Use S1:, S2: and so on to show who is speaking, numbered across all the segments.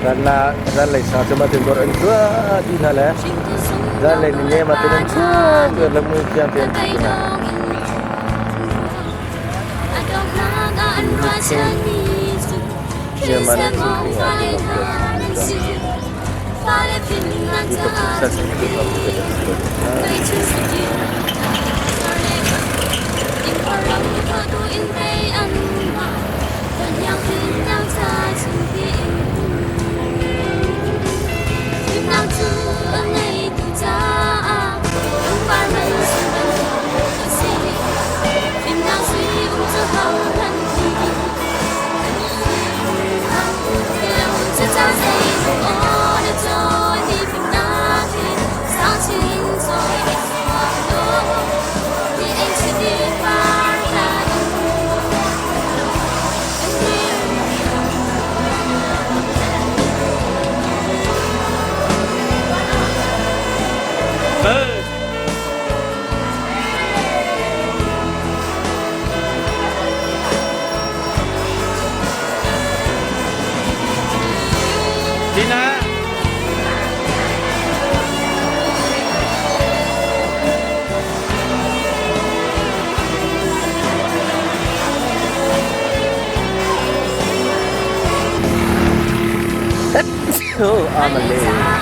S1: Zanlei sang cu mah dawr an tuah dih hna le zanlei ni nem ah cun an chuak le mui thiang tein an ti hna. Tina. Oh, Amelie.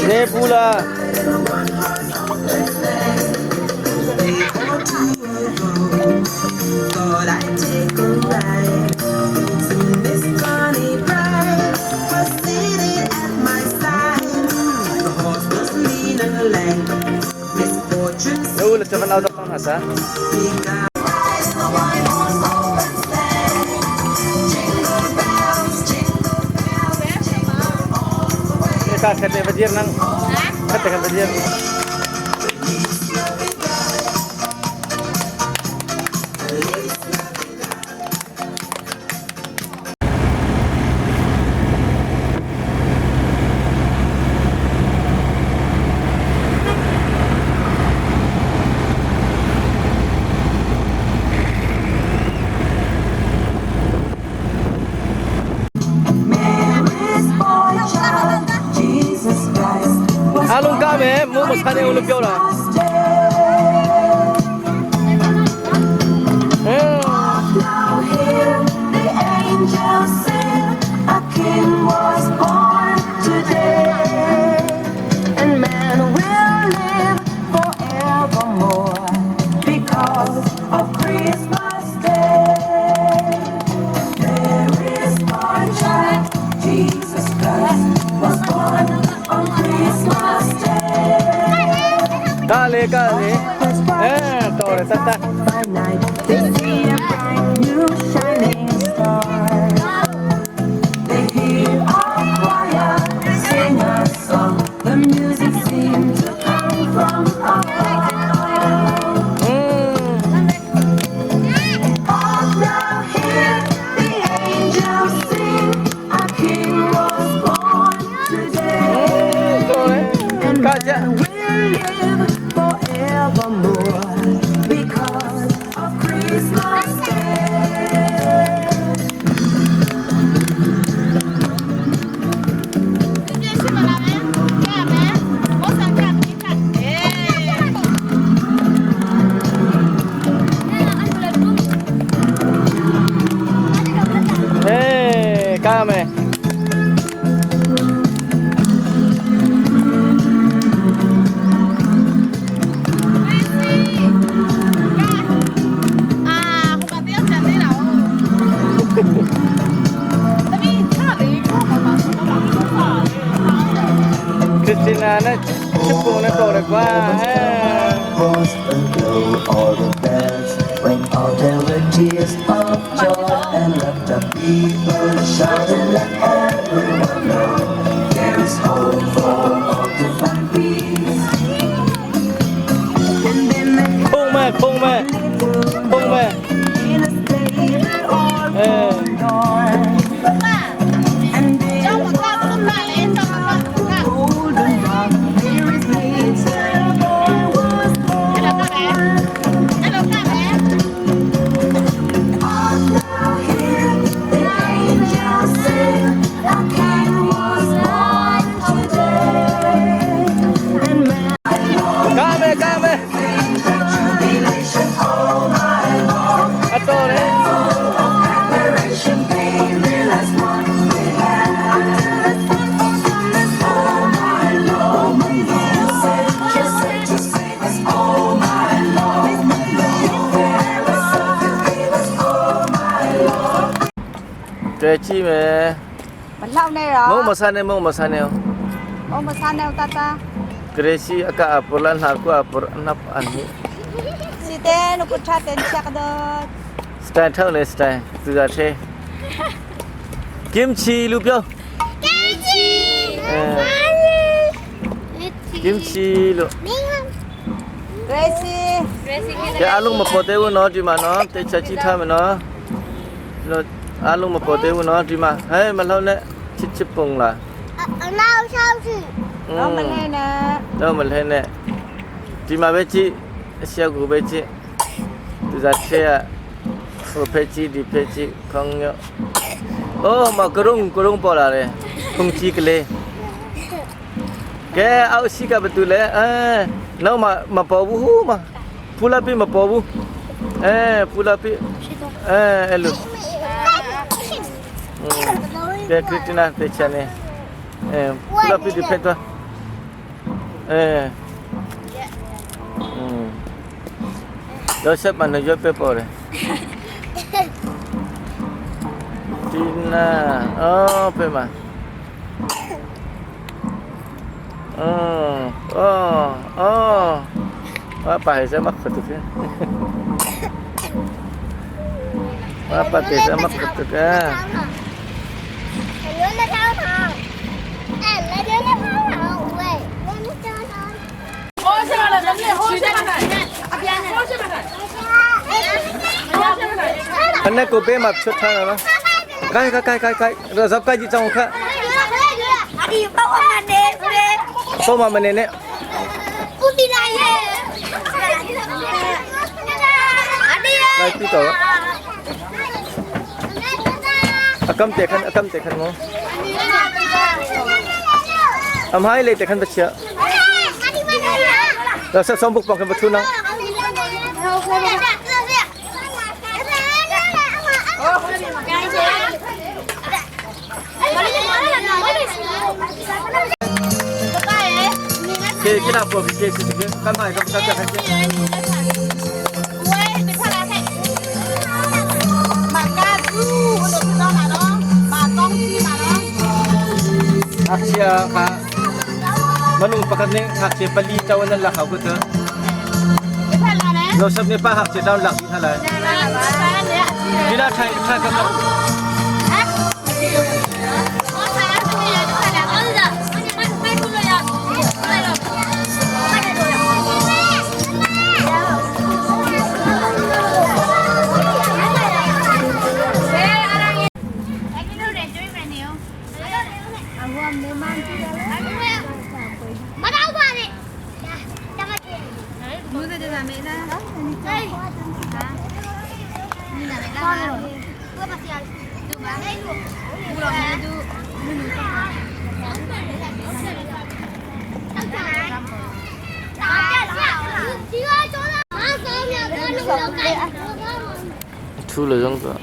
S1: နေပူလား
S2: Thought I'd take a ride. Soon this funny bride was sitting at my side. The horse was lean and lank. Misfortune
S1: လို့လည်းကျွန်တော်တော့တောင်းတာစား
S2: began. Ride in the one horse open sleigh. Jingle bells, jingle bells, jingle all the way.
S1: နေစားခက်တယ်ပကြည့်နန်းခက်တယ်ပကြည့်
S2: Mary's boy child, Jesus Christ was
S1: အားလုံးကမယ်မိုးမဆန်းနေဘူးလို့ပြောတာ
S2: born today.
S1: ဟင်း
S2: Now hear the angels sing, a king was born today, and man will live forevermore because of Christmas Day. Mary's born child, Jesus Christ, was born on Christmas Day.
S1: ကလေကလေအဲတော်တယ်တတ်တတ်
S2: By night, they see a bright new shining star. They hear a choir sing a song. The music seemed to come from afar.
S1: ဟင်း
S2: Oh, now hear the angels sing. A king was born today.
S1: တော်တယ်
S2: And
S1: ကကြ
S2: man will live forevermore because of Christmas Day.
S1: ဟေးကမယ်ခရစ်စတီနာနဲ့ချစ်ပုံနဲ့တော်တယ်ကွာဟဲ
S3: Was aglow, all the bells rang out. There were tears of joy and laughter. People shouting, let everyone know there is hope for all to find peace.
S2: And they met
S1: ခုံမဲ့ခုံမဲ့ခုံမဲ့
S2: in a stable all
S1: အဲ
S2: forlorn. And in golden dark, Mary's little boy was born. Now hear the angels sing, a king was born today. And man
S1: ကမယ်ကမယ်
S3: Jubilation
S1: ကဲကြည့်မယ်
S4: မလောက်နဲ့တော့
S1: မုံမဆာနဲ့မုံမဆာနဲ့
S4: မုံမဆာနဲ့တတ
S1: ဂရေစီအကအပလန်ဟာကွာပရနပ်အန်ဟီ
S4: စီတဲ့နကုချတဲ့ချက်တော့
S1: စတိုင်ထုတ်နေစတိုင်သူကသေးကင်ချီလူပြော
S5: ကင်ချီ
S1: ကင်ချီလို့
S5: မင်း
S4: ဂရေစီ
S1: ကဲအလုံးမပေါ်သေးဘူးနော်ဒီမှာနော်တေချာကြည့်ထားမယ်နော်လို့အလုံးမပေါ်သေးဘူးနော်ဒီမှာဟဲ့မလှုပ်နဲ့ချစ်ချစ်ပုံလား
S5: အနောက်ဆောက်စီ
S4: တော့မလဲနဲ့
S1: တော့မလဲနဲ့ဒီမှာပဲကြည့်အရှက်ကိုပဲကြည့်သူစားထဲကဟိုဖက်ကြည့်ဒီဖက်ကြည့်ခေါင်းရောအိုးမကရုံကရုံပေါ်လာတယ်ခုံကြည့်ကလေးကဲအောက်ရှိကဘသူလဲအဲနောက်မမပေါ်ဘူးဟူမဖူလာပြီမပေါ်ဘူးအဲဖူလာပြီအဲအဲ့လိုကဲခရစ်တီနာတေချာနေအဲဖူလာပြီဒီဖက်တော့အဲอืมတော့ဆက်ပန်ရွက်ပဲပေါ်တယ်တီနာအော်ပဲမအော်အော်အော်ဘာပါစမခတူခဲဘာပါတေစမခတူခဲ
S5: 轮的操场，哎，来轮的操场，喂，轮的操场。
S1: ခနဲ့ကိုပေးမှာချွတ်ထားတာနော်ကဲကဲကဲကဲကဲရဇပ်ကကြီးချောင်းခ
S5: 阿弟帮我买的，
S1: ပေါ်မှာမနေနဲ့
S5: 不滴来耶。阿弟。
S1: လိုက်ပြီးတော့အကမ်တေခန်အကမ်တေခန်မောအမိုင်းလေတေခန်တချာတော့ဆက်ဆောင်ပုတ်ပေါကပထူနာ ကေကိနာပေါ်ကေစီကေကမ်ဟိုင်ကမ်ကမ်ကမ်
S4: မာကာဘူးလို့ပြောတာနော်မာကောင်းကြီးမာနော်
S1: အခချာခမနုပကနေခချေပလီတဝနလခကုတလောစပ်နေပါခချေတောင်းလက်ဟလာဒီလာထိုင်ထိုင်ကမ်
S5: မတော့ပါနဲ့ဒါတမကြီး
S4: ဘူးတဲ့တဲ့မေးလား
S5: ဟေးဟာနိနာမေလာဘာမစီတူပါဟဲ့လူဘူးလောမေတူနူနူတာဒီကတော့မဆောင်းရတော့လုံးလုံးကဲ
S1: ထူလို့ရုံးတော့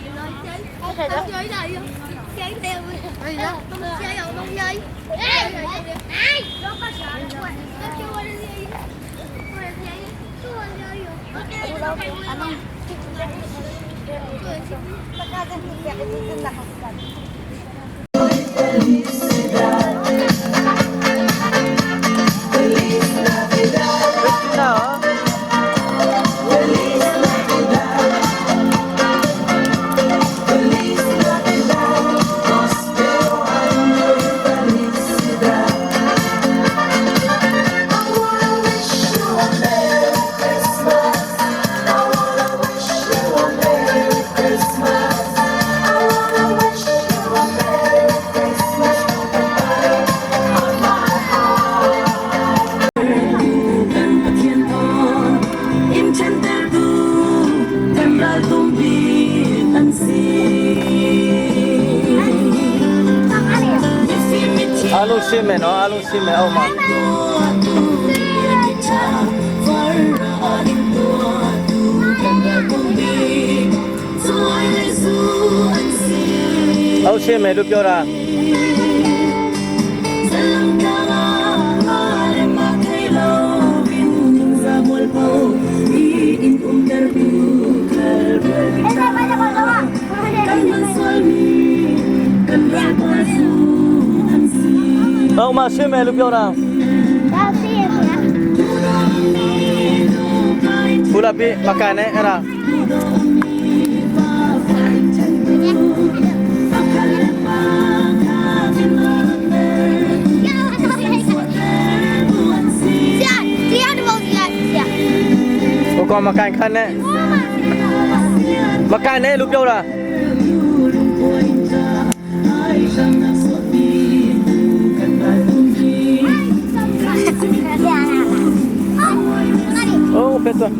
S4: ပကားတဲ့ပြက်တဲ့လက်ခါ
S1: ခရစ်တီနာ
S2: In center tu Temral tumpi ansi
S1: အားလုံးရှင်းမယ်နော်အားလုံးရှင်းမယ်အောက်မှာ အောက်ရှင်းမယ်လို့ပြောတာ နောက်မှရှင်းမယ်လို့ပြောတာဘူးလားပြမကန်နဲ့အဲ့ဒါ ဟိုကောင်မကန်ခန့်နဲ့မကန်နဲ့လို့ပြောတာအိုးဖက်သွား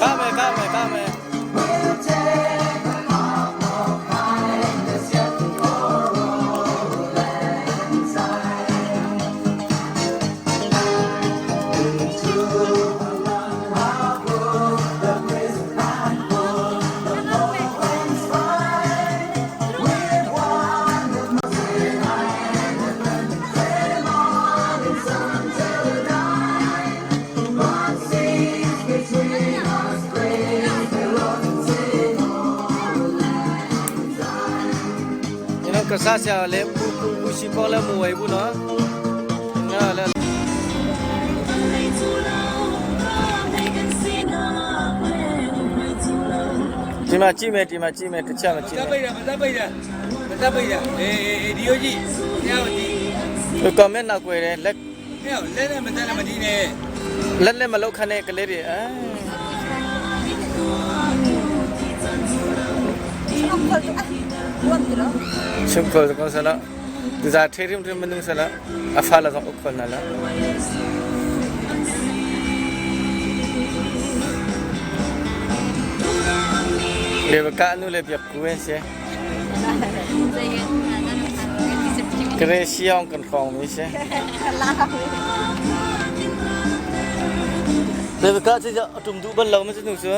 S1: ကားမယ်ကားမယ်ကားမယ် ကျွန်တော်ကစားဆရာလည်းပူပူပူရှိပေါ်လည်းမဝယ်ဘူးနော်ငါလည်းဒီမှာကြည့်မယ်ဒီမှာကြည့်မယ်တစ်ချက်မကြည့်
S6: တပ်ပိတ်တာမတပ်ပိတ်တာမတပ်ပိတ်တာအေးအေးဒီယိုကြီးညောင်ဒီ
S1: နဲ့ကွန်မန့်နောက်ွယ်တယ်လက်
S6: ညောင်လက်နဲ့မတက်နဲ့မဒီနဲ့
S1: လက်နဲ့မလောက်ခနဲ့ကလေးတွေအဲရှင်ခေါ်ကောဆလာဒီဇာထေရင်ရင်မနုဆလာအဖာလာတော့ခွန်နာလာ Rebecca nu le biak ku an si. Kresiong kan hrawng mi si. Rebecca cu a tum duh bal lo ma cu nu cu?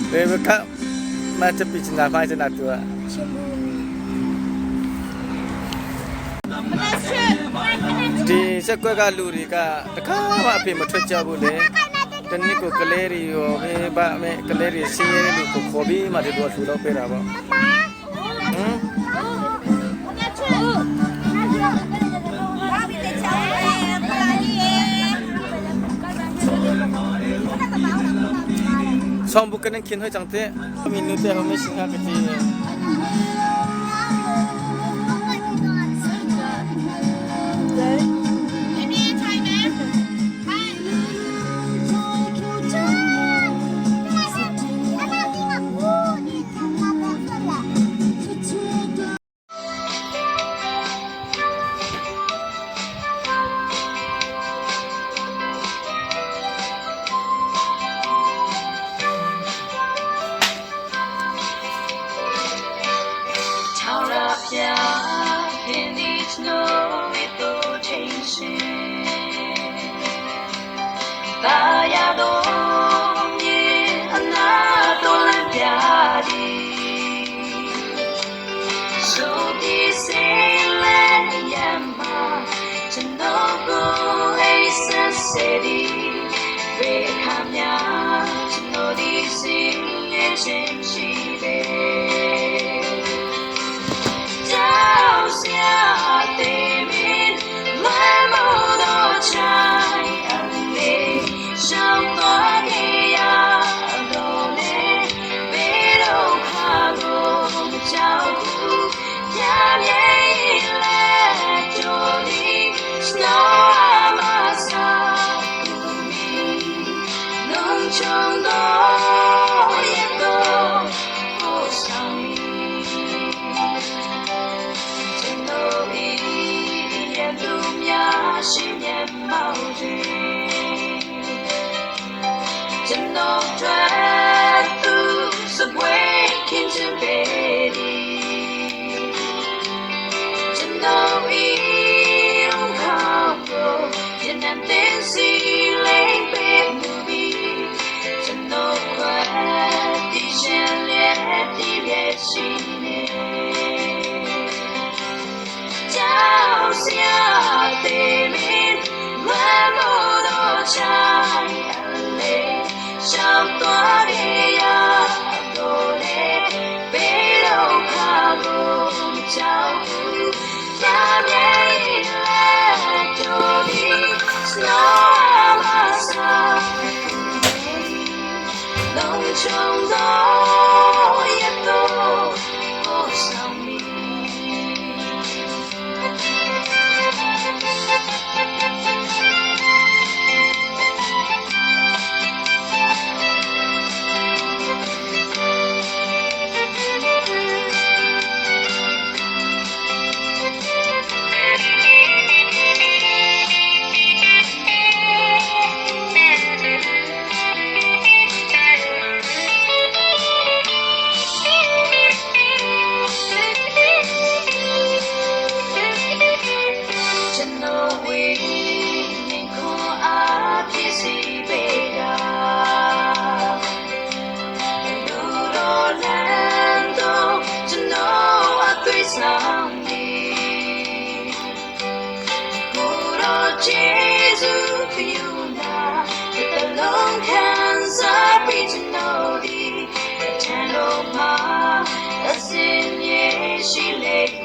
S1: Rebecca mah capi cina hmai cina tu ah. Ti sakwa ka luri ka takha ma pe ma thot cha bu le tan ni ko kaleri yo me ba me kaleri si lu ko khobi ma de do thu lo pe ra ba. Song bu kan khin hoi chang te mi nu te ho me sing ha ka ti.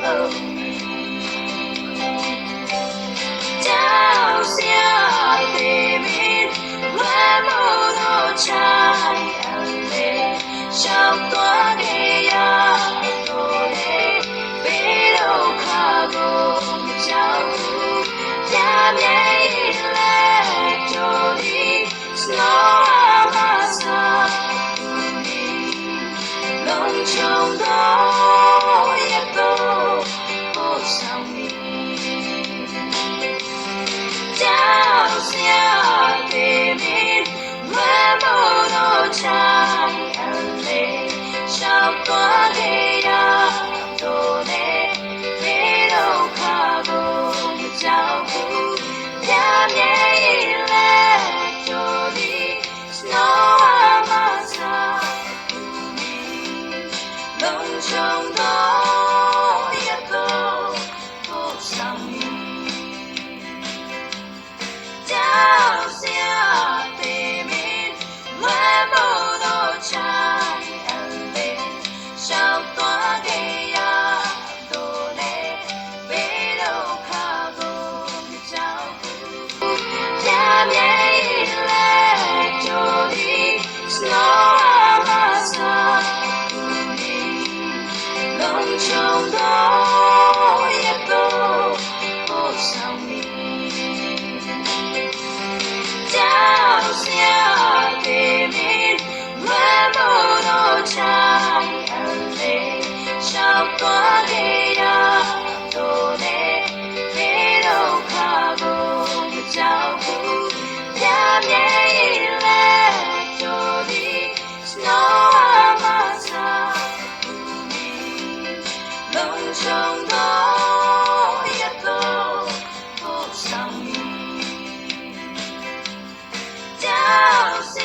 S2: ko ကြောက်စရာသေးမလွယ်မို့တော့ချိုင်အလေးရှောက်သွားခဲ့ရတော့လေဘေးဒုက္ခကိုမကြောက်ဘူးပြမြဲလဲတော်ဒီ snow မစာ 龙琼多也够不上你，叫下地面，我无多差眼泪，小多的呀多嘞，别都卡过脚步，天边一来就的 snow 马萨。 龙琼多也够不上你，叫下地面，我无多差眼泪，小多的呀多嘞，别都卡过脚步，天边一来就的 snow 马萨。 龙琼多也够不上你，叫下地面，我无多差眼泪，小多的呀多嘞，别都卡过脚步，天边一来就的 snow 马萨。 龙琼多也够不上你，叫下